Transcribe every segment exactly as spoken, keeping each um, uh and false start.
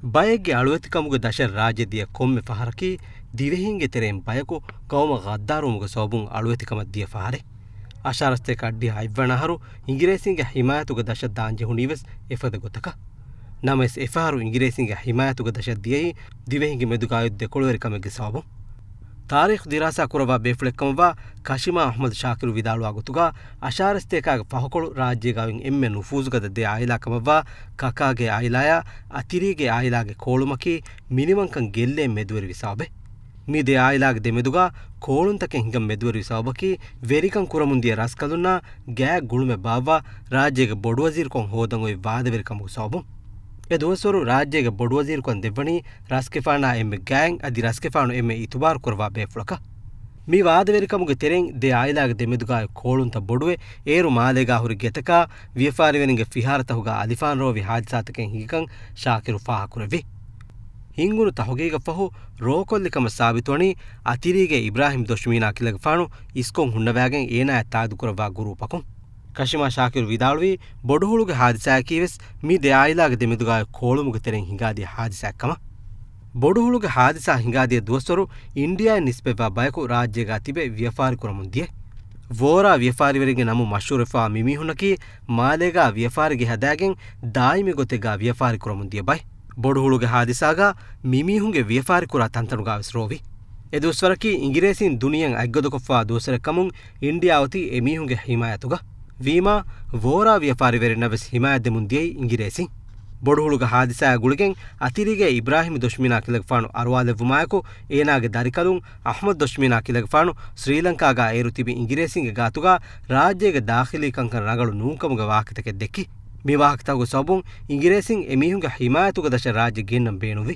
ބައެއްގެ އަޅުވެތިކަމުގެ ދަށަށް ރާއްޖެ ދިޔަ ކޮންމެ ފަހަރަކީ، ދިވެހިންގެ ތެރެއިން ބަޔަކު ޤައުމަށް ޣައްދާރުވުމުގެ ސަބަބުން އަޅުވެތިކަމަށް ދިޔަ ފަހަރެއް. އަށާރަސްތޭކަ އަށްޑިހަ ހަތްވަނަ އަހަރު އިނގިރޭސިންގެ ހިމާޔަތުގެ ދަށަށް ދާން ޖެހުނީވެސް އެފަދަ ގޮތަކަށް. ނަމަވެސް، އެފަހަރު އިނގިރޭސިންގެ ހިމާޔަތުގެ ދަށަށް ދިޔައީ ދިވެހިންގެ މެދުގައި ދެކޮޅުވެރިކަމެއްގެ ސަބަބުން. ތާރީޚު ދިރާސާ ކުރައްވާ ބޭފުޅެއްކަމަށްވާ ކަޝިމާ އަޙްމަދު ޝާކިރު ވިދާޅުވާ ގޮތުގަ، އަށާރަސްތޭކާގެ ފަހުކޮޅު ރާއްޖޭގައި އެންމެ ނުފޫޒުގަދަ ދެ އާއިލާ ކަމަށްވާ ކަކާގެ އާއިލާޔާ އަތިރީގެ އާއިލާގެ ކޯޅުމަކީ މިނިވަންކަން ގެއްލޭން މެދުވެރިވި ސަބަބެއް. މި ދެ އާއިލާގެ ދެމެދުގަ ކޯޅުންތަކެއް ހިނގަން މެދުވެރިވި ސަބަބަކީ، ވެރިކަން ކުރަމުން ދިޔަ ރަސްކަލުންނާ ގާތް ގުޅުމެއް ބާއްވާ ރާއްޖޭގެ ބޮޑުވަޒީރުކަން ހޯދަން އޮތް ވާދަވެރިކަމުގެ ސަބަބުން. އެ ދުވަސްވަރު ރާއްޖޭގެ ބޮޑުވަޒީރުކަން ދެއްވަނީ ރަސްގެފާނާ އެންމެ ގާތް އަދި ރަސްގެފާނު އެންމެ އިތުބާރު ކުރައްވާ ބޭފުޅަކަށް. މި ވާދަވެރިކަމުގެ ތެރެއިން ދެ އާއިލާގެ ދެމެދުގައި ކޯޅުންތައް ބޮޑުވެ، އޭރު މާލޭގާ ހުރި ގެތަކާ ވިޔަފާރިވެރިންގެ ފިހާރަތަކުގަ އަލިފާން ރޯވި ހާދިސާތަކެއް ހިނގިކަން ޝާކިރު ފާހަގަކުރެއްވި. ހިންގުނު ތަހުގީގަށްފަހު ރޯކޮށްލި ކަމަށް ސާބިތުވަނީ އަތިރީގެ އިބްރާހިމް ދޮށުމީނާ ކިލަގެފާނު އިސްކޮށް ހުންނަވާގެން އޭނާއަށް ތާއީދުކުރައްވާ ގުރޫޕަކުން. ކަޝިމާ ޝާކިރު ވިދާޅުވީ، ބޮޑުހުޅުގެ ހާދިސާއަކީވެސް މި ދެ އާއިލާގެ ދެމެދުގައި ކޯޅުމުގެ ތެރެއިން ހިނގާދިޔަ ހާދިސާއެއްކަމަށް. ބޮޑުހުޅުގެ ހާދިސާ ހިނގާދިޔަ ދުވަސްވަރު އިންޑިއާއިން ނިސްބަތްވާ ބަޔަކު ރާއްޖޭގަ ތިބެ ވިޔަފާރި ކުރަމުން ދިޔަ. ވޯރާ ވިޔަފާރިވެރިންގެ ނަމުން މަޝްހޫރުވެފާ މި މީހުންނަކީ މާލޭގަ ވިޔަފާރިގެ ހަދާގެން ދާއިމީ ގޮތެއްގަ ވިޔަފާރި ކުރަމުން ދިޔަ ބައެއް. ބޮޑުހުޅުގެ ހާދިސާގަ މި މީހުންގެ ވިޔަފާރި ކުރާ ތަންތަނުގަވެސް ރޯވި. އެ ދުވަސްވަރަކީ އިނގިރޭސީން ދުނިޔެއަށް އަތްގަދަކޮށްފައިވާ ދުވަސްވަރެއްކަމުން އިންޑިއާ އޮތީ އެމީހުންގެ ހިމާޔަތުގަ. ވީމާ، ވޯރާ ވިޔަފާރިވެރިންނަށްވެސް ހިމާޔަތް ދެމުން ދިޔައީ އިނގިރޭސިން. ބޮޑުހުޅުގެ ހާދިސާއާ ގުޅިގެން އަތިރީގެ އިބްރާހިމް ދޮށުމީނާ ކިލަގެފާނު އަރުވާލެއްވުމާއެކު، އޭނާގެ ދަރިކަލުން އަޙްމަދު ދޮށުމީނާ ކިލަގެފާނު ސްރީލަންކާގަ އޭރު ތިބި އިނގިރޭސިންގެ ގާތުގަ ރާއްޖޭގެ ދާޚިލީ ކަންކަން ރަނގަޅު ނޫންކަމުގެ ވާހަކަތަކެއް ދެއްކި. މި ވާހަކަތަކުގެ ސަބަބުން އިނގިރޭސިން އެމީހުންގެ ހިމާޔަތުގެ ދަށަށް ރާއްޖެ ގެންނަން ބޭނުންވި.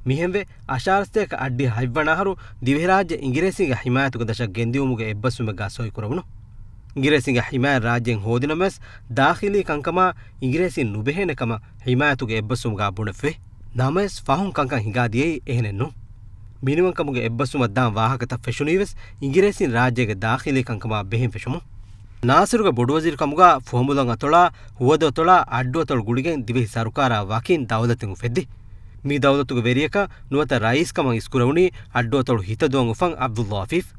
މިހެންވެ، އަށާރަސްތޭކަ އަށްޑިހަ ހަތްވަނަ އަހަރު ދިވެހިރާއްޖެ އިނގިރޭސިންގެ ހިމާޔަތުގެ ދަށަށް ގެންދިއުމުގެ އެއްބަސްވުމެއްގަ ސޮއިކުރެވުނު. އިނގިރޭސިންގެ ހިމާޔަތް ރާއްޖެއިން ހޯދިނަމަވެސް، ދާޚިލީ ކަންކަމާ އިނގިރޭސިން ނުބެހޭނެ ކަމަށް ހިމާޔަތުގެ އެއްބަސްވުމުގަ ބުނެފި. ނަމަވެސް، ފަހުން ކަންކަން ހިނގާދިޔައީ އެހެނެއް ނޫން. މިނިވަންކަމުގެ އެއްބަސްވުމަށް ދާން ވާހަކަތައް ފެށުނީވެސް، އިނގިރޭސިން ރާއްޖޭގެ ދާޚިލީ ކަންކަމާ ބެހެން ފެށުމުން. ނާސިރުގެ ބޮޑުވަޒީރުކަމުގަ ފުވައްމުލަން އަތޮޅާ، ހުވަދު އަތޮޅާ، އައްޑު އަތޮޅު ގުޅިގެން ދިވެހި ސަރުކާރާ ވަކިން ދައުލަތެއް އުފެއްދި. މި ދައުލަތުގެ ވެރިޔަކަށް ނުވަތަ ރައީސް ކަމަށް އިސްކުރެވުނީ އައްޑު އަތޮޅު ހިތަދުވަން އުފަން އަބްދުﷲ އަފީފް.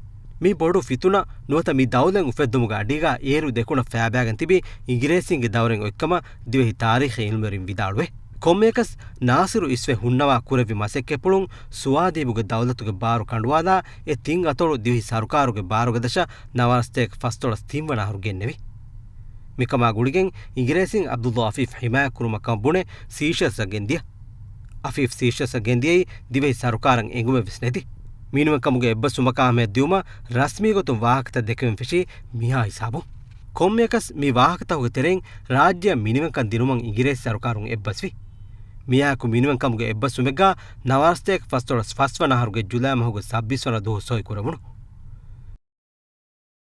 މި ބޮޑު ފިތުނަ ނުވަތަ މި ދައުލަތް އުފެއްދުމުގެ އަޑީގަ އޭރު ދެކުނަށް ފައިބާގެން ތިބި އިނގިރޭސިންގެ ދައުރެއް އޮތްކަމަށް ދިވެހި ތާރީޚީ އިލްމުވެރިން ވިދާޅުވޭ. ކޮންމެއަކަސް، ނާސިރު އިސްވެ ހުންނަވާ ކުރެއްވި މަސައްކަތްޕުޅުން ސުވާދީބުގެ ދައުލަތުގެ ބާރު ކަނޑުވާލާ، އެ ތިން އަތޮޅު ދިވެހި ސަރުކާރުގެ ބާރުގެ ދަށަށް ނަވާރަސްތޭކަ ފަސްދޮޅަސް ތިންވަނަ އަހަރު ގެންނެވި. މިކަމާ ގުޅިގެން އިނގިރޭސިން އަބްދުﷲ އަފީފް ހިމާޔަތް ކުރުމަށް ކަމަށް ބުނެ ސީޝެލްސްއަށް ގެންދިޔަ. އަފީފް ސީޝެލްސްއަށް ގެންދިޔައީ ދިވެހި ސަރުކާރަށް އެނގުމެއްވެސް ނެތި. މިނިވަންކަމުގެ އެއްބަސްވުމަކާ ހަމަޔަށް ދިއުމަށް ރަސްމީ ގޮތުން ވާހަކަތައް ދެކެވެން ފެށީ މިހާ ހިސާބުން. ކޮންމެއަކަސް މި ވާހަކަތަކުގެ ތެރެއިން ރާއްޖެއަށް މިނިވަންކަން ދިނުމަށް އިނގިރޭސި ސަރުކާރުން އެއްބަސްވި. މިއާއެކު މިނިވަންކަމުގެ އެއްބަސްވުމެއްގަ ނަވާރަސްތޭކަ ފަސްދޮޅަސް ފަސްވަނަ އަހަރުގެ ޖުލައި މަހުގެ ސައްބީސް ވަނަ ދުވަހު ސޮއިކުރެވުނު.